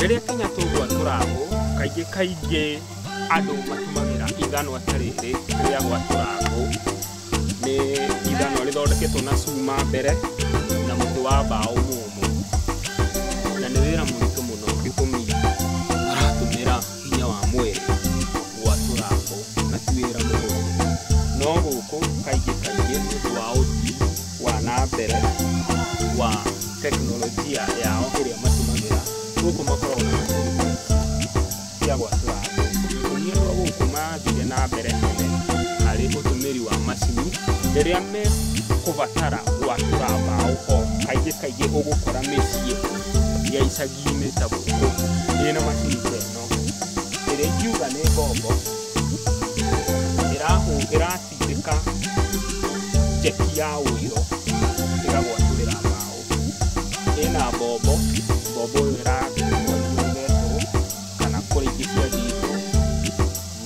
Rĩrĩa Kenya tũgwatũra ngũ, kaingĩ kaingĩ andũ matũmagĩra ithanwa ta rĩrĩ rĩa gwatũra ngũ. Nĩ ithanwa rĩthondeketwo na cuma mbere na mũtĩ wa mbaũ mũmũ. Na nĩ wĩra mũritũ mũno gĩtũmi ũratũmĩra hinya wa mwĩrĩ gwatũra ngũ na ti wĩra mũhũthũ. No gũkũ kaingĩ kaingĩ nĩ ũndũ wa ũthii wa na mbere wa teknolojia yao ĩrĩa matũmagĩra, gũkũ makoragwo na macini cia gwatũra ngũ. Gĩtũmi andũ a gũkũ mathire na mbere tene harĩ ũtũmĩri wa macini rĩrĩa mekũbatara gwatũra mbaũ, o kaingĩ kaingĩ ũgũkora mĩciĩ ya icagi-inĩ ta gũkũ ĩna macini ta ĩno ĩrĩa ingiuga nĩ mbombo ĩratindĩka njeki ya ũiro ĩgagwatũrĩra mbaũ. Ĩna mbombo, mbombo ĩyo ĩratwarithio nĩ betũrũ kana kũrĩ ingĩ cia ndithũ,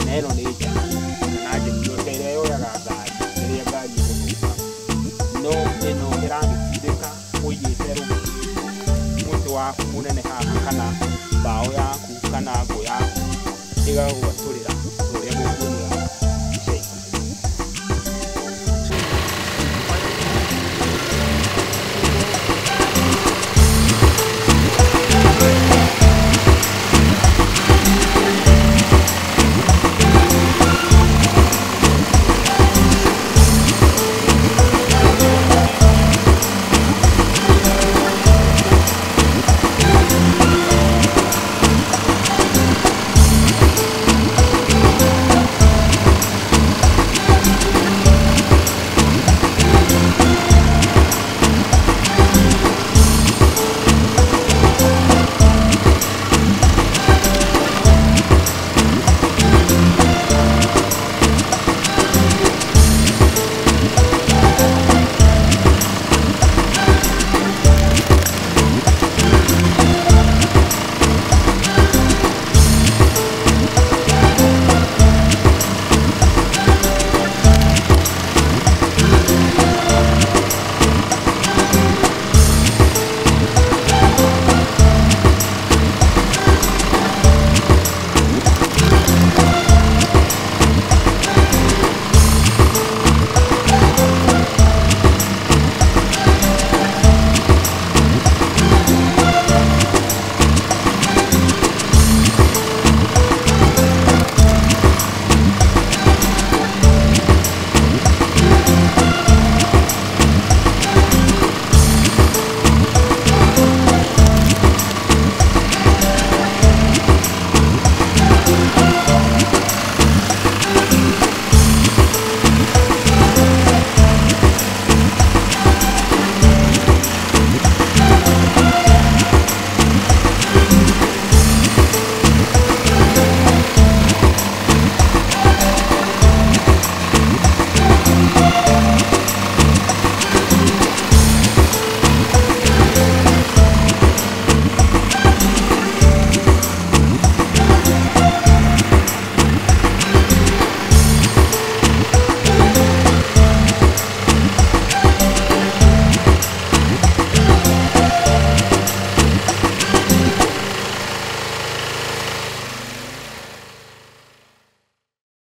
na ĩno nĩ njeki kana njeki o ta ĩrĩa yoyaga ngari rĩrĩa ngari ĩgũthũka, no ĩno ĩragĩtindĩka ũigĩte mũtĩ waku mũnene haha kana mbaũ yaku kana ngũ yaku ĩgagwatũrĩra.